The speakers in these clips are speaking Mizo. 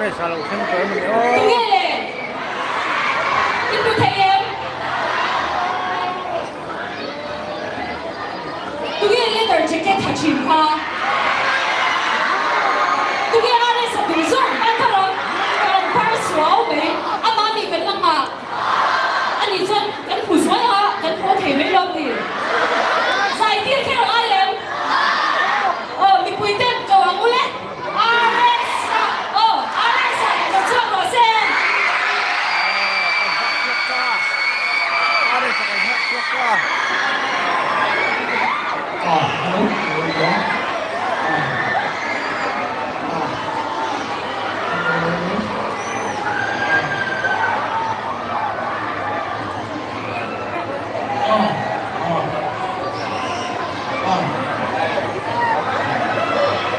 RS a lo thleng tawh em a ni aw. Tunge le? I hmu thei em? Tunge leather jacket ha thin kha? Tunge RS a duh zawk? A ka rawn ka rawn par suau mai. Amah nih kan la nghah a nih chuan kan hmu zuai a, kan haw thei mai lo ni. Zai tir kher ai em? Aw mipui ten ko ang ule. RS a aw RS a lo chhuak rawh se. Aw kan nghak chhuak ta. RS a kan nghak chhuak ta. Ah hello hello ah ah hello hello ah ah ah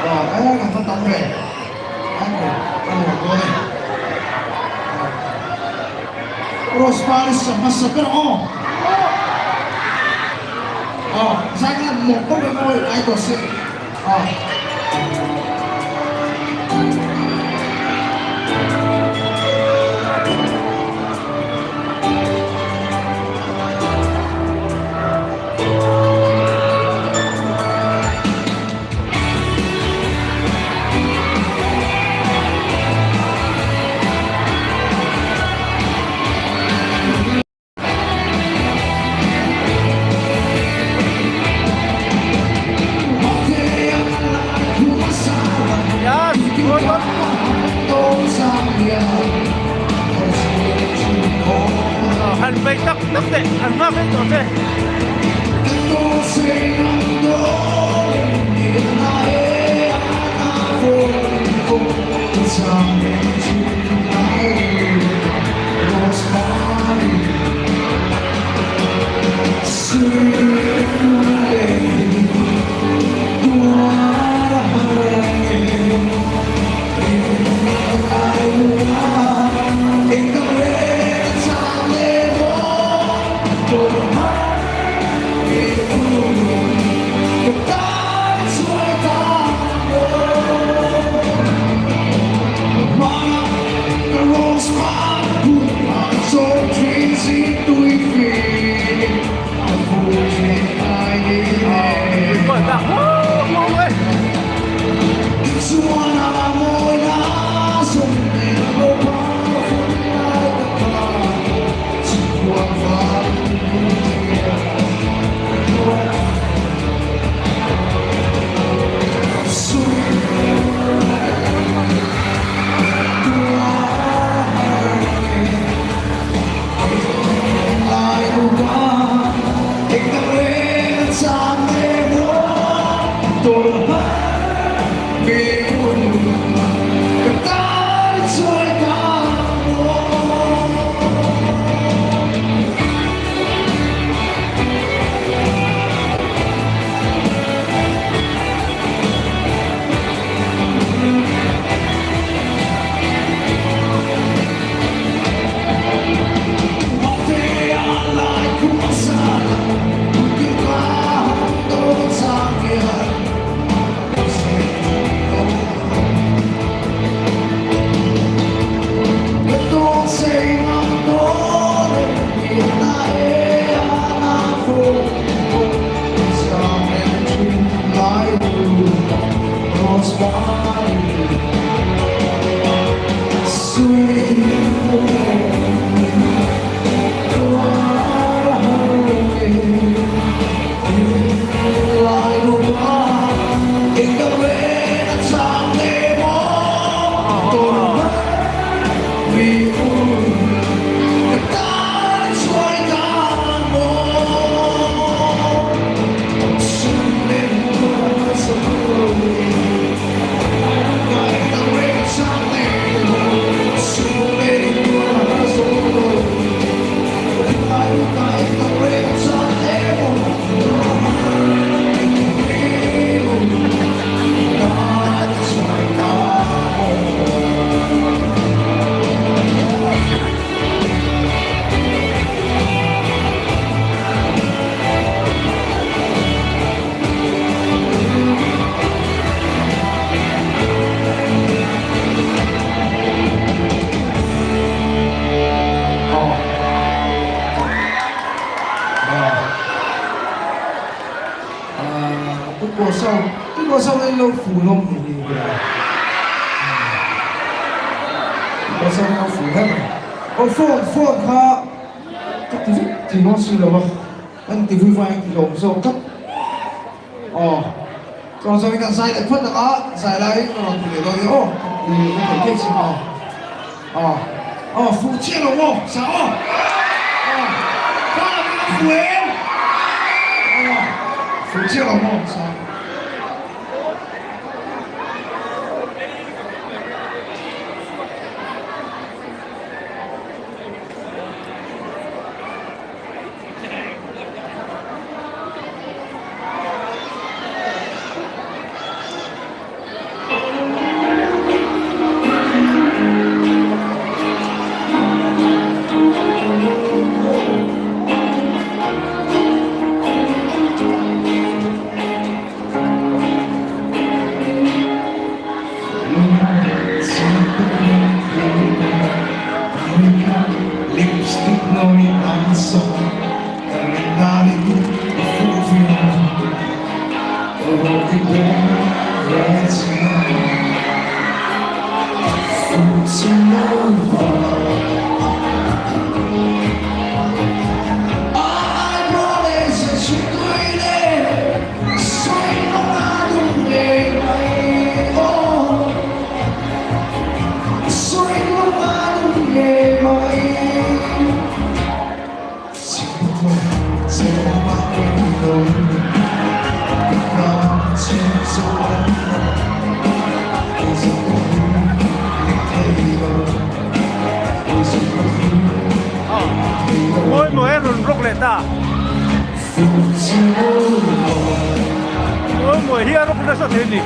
ah eh kan va tam ve an ni a nuam dawn e Rose Paris a hmasa ber aw aw zai khan mawk bawk em aw ai tawh se aw. Yes, Gordon. Han bei tak tak teh, an nghak reng tawh che. Mipui pawh an dak huau huau e. Tuikawh South, Tuikawh South in lo fu hlawm ni hi ka tia. Tuikawh South in lo fu hle mai. Aw phone, phone kha ka ti vek thei dawn si lo a, kan ti vui vai ti hlawm zawk tlat. Aw, chuan chuan kan zai leh phawt ang a, zai laiin ka rawn ti leh dawn nia aw, i ka thei thei chin aw. Aw, aw fuh chiah lo maw, sa aw. Aw, ka la ka fuh em? Aw, fuh chiah lo maw, sa. Lipstick nawi ang sawm ka rin danin i fuh viau Aw ti ber ve chiang Fuh chiang lo Ai promise that you tui le Sawi lawng a dum ngei mai aw Sawi lawng a dum ngei mai Mawi mawi a rawn rawk leh ta. Mawi mawi hi a rawk nasa thei a ni.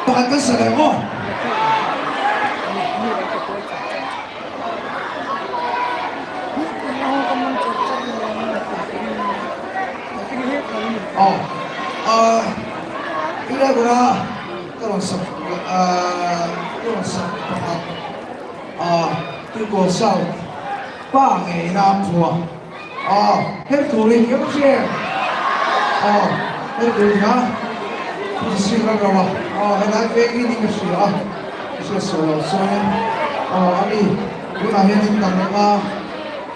Pakhat kan sa leh maw? Aw, tunlai bula ka rawn sak ka rawn sak pakhat Tuikawl South pa ngei na phuah aw her turin ka hria aw her turin a Pu Sri ram lo a aw helai veng hi ni ka hria a ka hria sual lo chuanin aw ani tunah hianin dang anga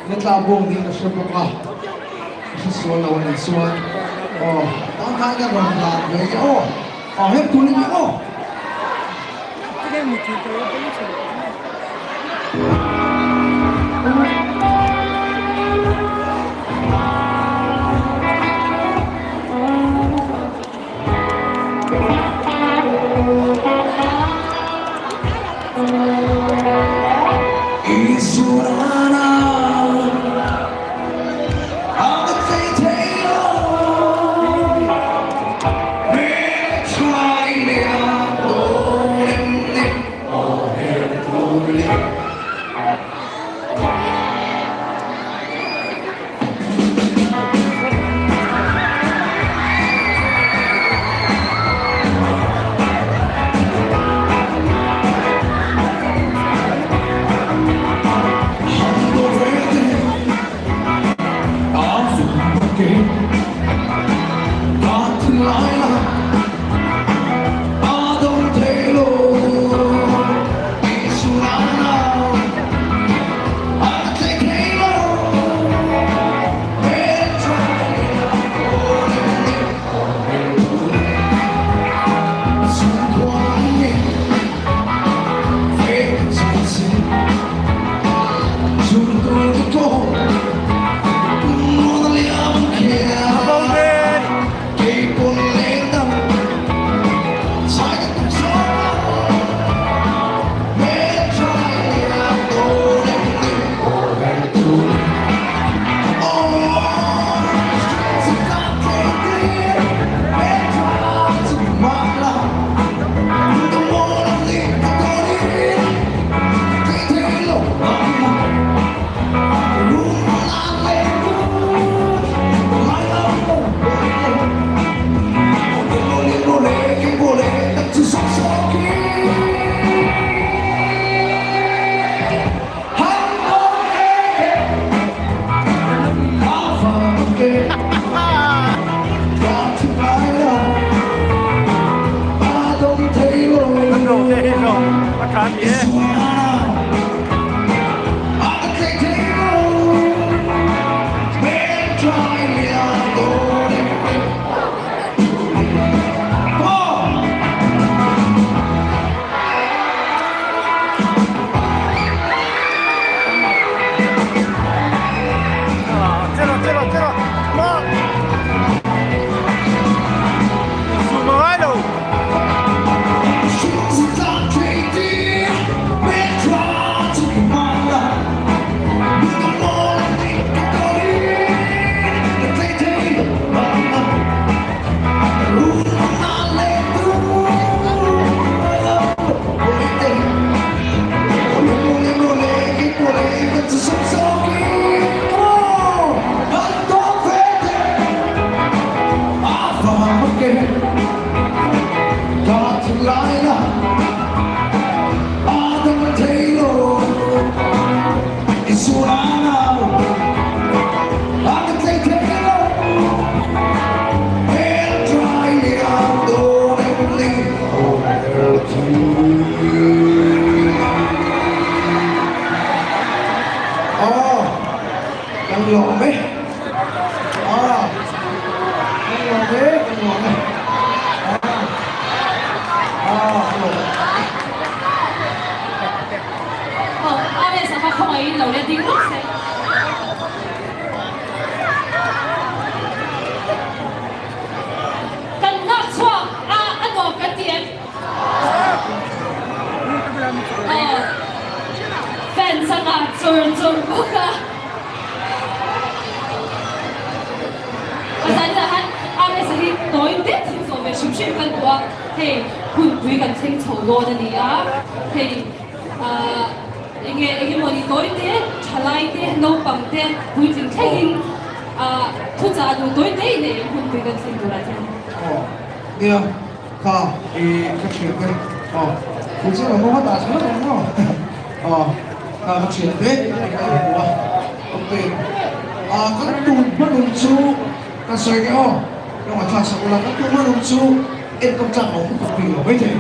la tla bawk niin ka hre bawk a ka hre sual lo anih chuan aw tan khan ka rawn lar ve nge aw aw her turin hi aw. Aw, kan lawm e. Aw, kan lawm e, kan lawm e. Aw, aw, kan lawm e. Aw, RS a kha khawngaihin lo let ding lawk se. Kan nghak chhuak a, a nuam kan ti em? Aw, fans a nghah chur chur bawk a. A zanah han RS a hi tawi det hi zawh ve hrim hrim kan duh a, hei hunpui kan thleng chho dawn a ni a, hei ahh enge engemaw ni tawi te, thalai te, naupang te, puitling thlengin ahh thuchah duh tawi te in nei hunpui kan thleng turah chuan. Aw, nia. Kha i ka thian te aw chu chu ka hmawng a tah chhan ang maw aw kha ka thian te ka in hmu a awm te a kan tun hmanung chu kan sawi nge aw ka ngaihthlak sak ula kan tun hmanung chu enkawl tlak a awm tak bik lo maithei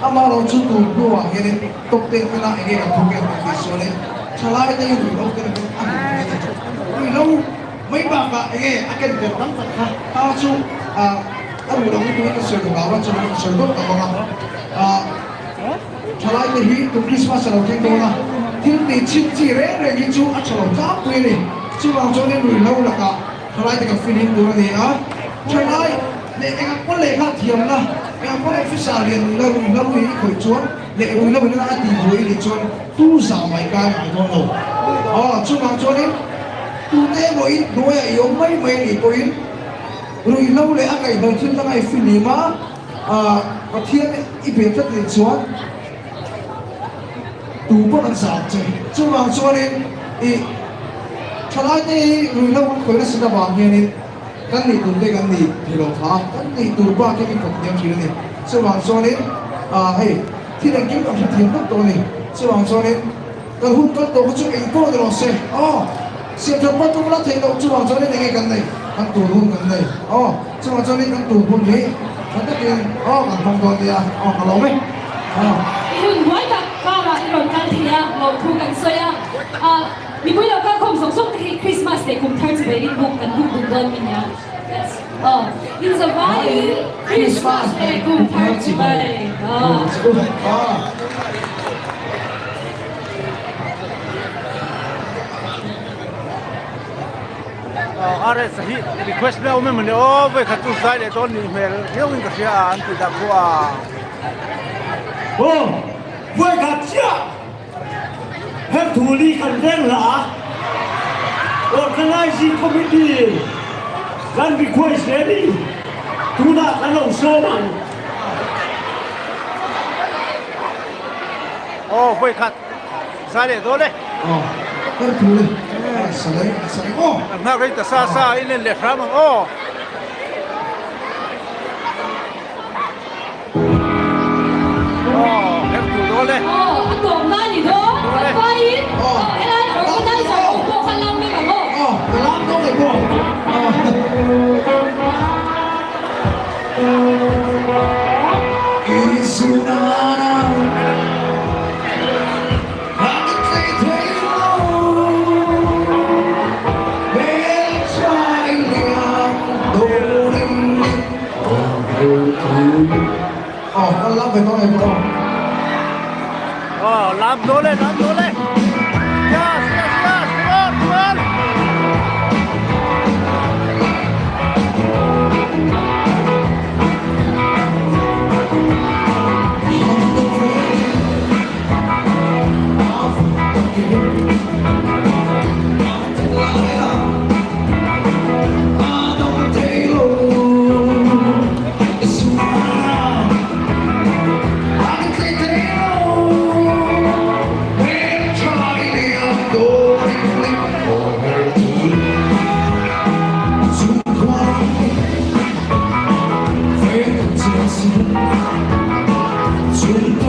amah erawh chu tun hnuah hianin top ten hmela enge kan thawk em kan tih sualin thalai te hi ruihhlo te nen a hmu thei a ni ruihhlo mai bakah enge a ken tel tam tak kha ta chu a. A ruh lo lutuk in ka sawi duh lo a, chuan ka sawi dawt tak ang a. Thalaite hi tun Krismas a lo thleng dawn a, thil tih chhin chi reng reng hi chu a tha lo tlangpui a ni. Chuvang chuanin ruihhlo lakah thalaite kan fihlim tur a ni a, thalai leh eng ang pawn lehkha thiamna, eng ang pawn officer lian nula ruihhlo hi i khawih chuan leh ruihhlo in a tih buai i nih chuan tu zah mai kai ngai dawn lo. Aw, chuvang chuanin tute emaw in hnuaiah i awm mai mai a nih pawhin ruihhlo leh a kaihhnawih thil danga i fihlim a, Pathian i be tlat nih chuan tu pawn an zah ang che. Chuvang chuanin i thalaite hi ruihhlo kan khawih nasa avang hianin kan nih tur te kan nih thei lo kha a, kan nih tur bak hi kan thiam thin a ni. Chuvang chuanin hei thil engkim kan hrethiam vek tawh a ni. Chuvang chuanin kan hun kal tawh kha chu eng pawh ni rawh se aw, siamthat hman tum la theih loh chuvang chuanin enge kan neih, kan tur hun kan nei aw. Chungah chuanin kan tur hun hi tha takin aw kan hmang dawn nia aw ka lawm e aw. I hun buai tak karah i rawn kal thei a, lawmthu kan sawi a, ah mipui lo kal khawm zawk zawk te hi Christmas leh kum thar chuvei in buk kan buk dun dawn mi nia. Yes aw in zavaiin Christmas leh kum thar chuvei aw. RS hi request na awm em mawni aw vawikhat chu zai leh dawn nih hmel riau in ka hria a an tih dah khu a. Aw vawikhat chiah Herthuli kan veng hla a Organizing Committee kan request ve ni tunah kan lo sawm ang. Aw vawikhat Zai leh dawn e. Aw, kar thu le. A sa leh, a sa leh aw. A nghak rei ta sa sa in en leh hram ang aw. Aw, her thu dawn e. Aw, a tawp na ni dawn. Kan paiin, aw, helai organizer ho pawh kha lam vek ang aw. Aw, ka lam dawn leh pawh. Aw. Aw, lam dawn e, lam dawn e. Yes, yes, yes, come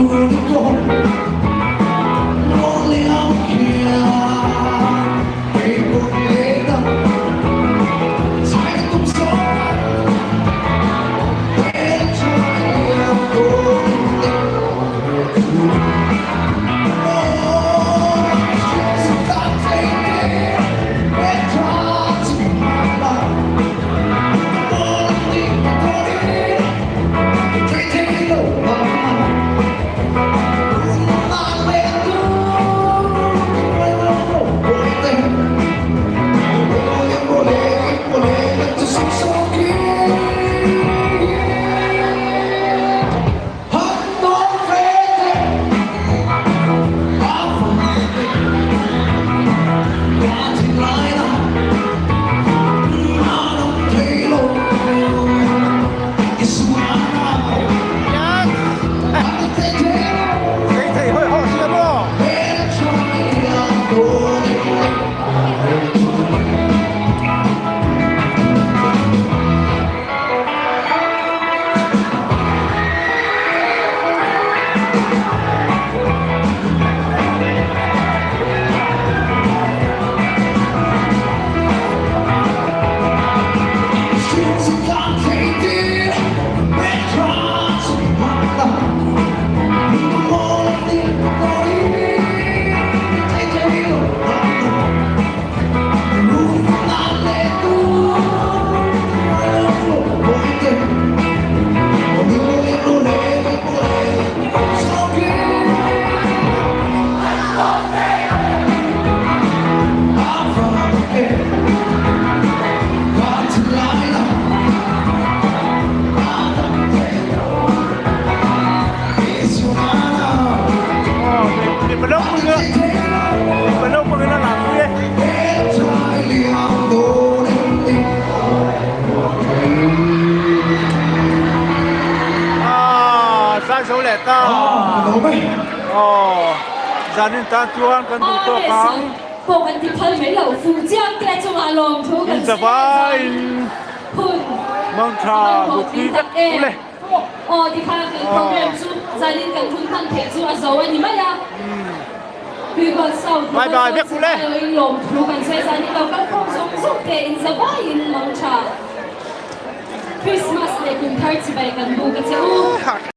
on, come on. zai zo leh ta. Aw zanin tan chuan kan duh tawk ang. Pawh kan ti phal mai lo fu chiang te chungah lawmthu kan In zavaiin mangtha mutpui vek ule. Aw tikhan kan program chu zanin kan hun hman theih chu a zo a ni mai a. Tuivawl South Bye bye vek ule. Lawmthu kan sawi zanin lo kal khawm zawng zawng te in zavaiin mangtha. Christmas leh kum thar chibai kan buk a che u.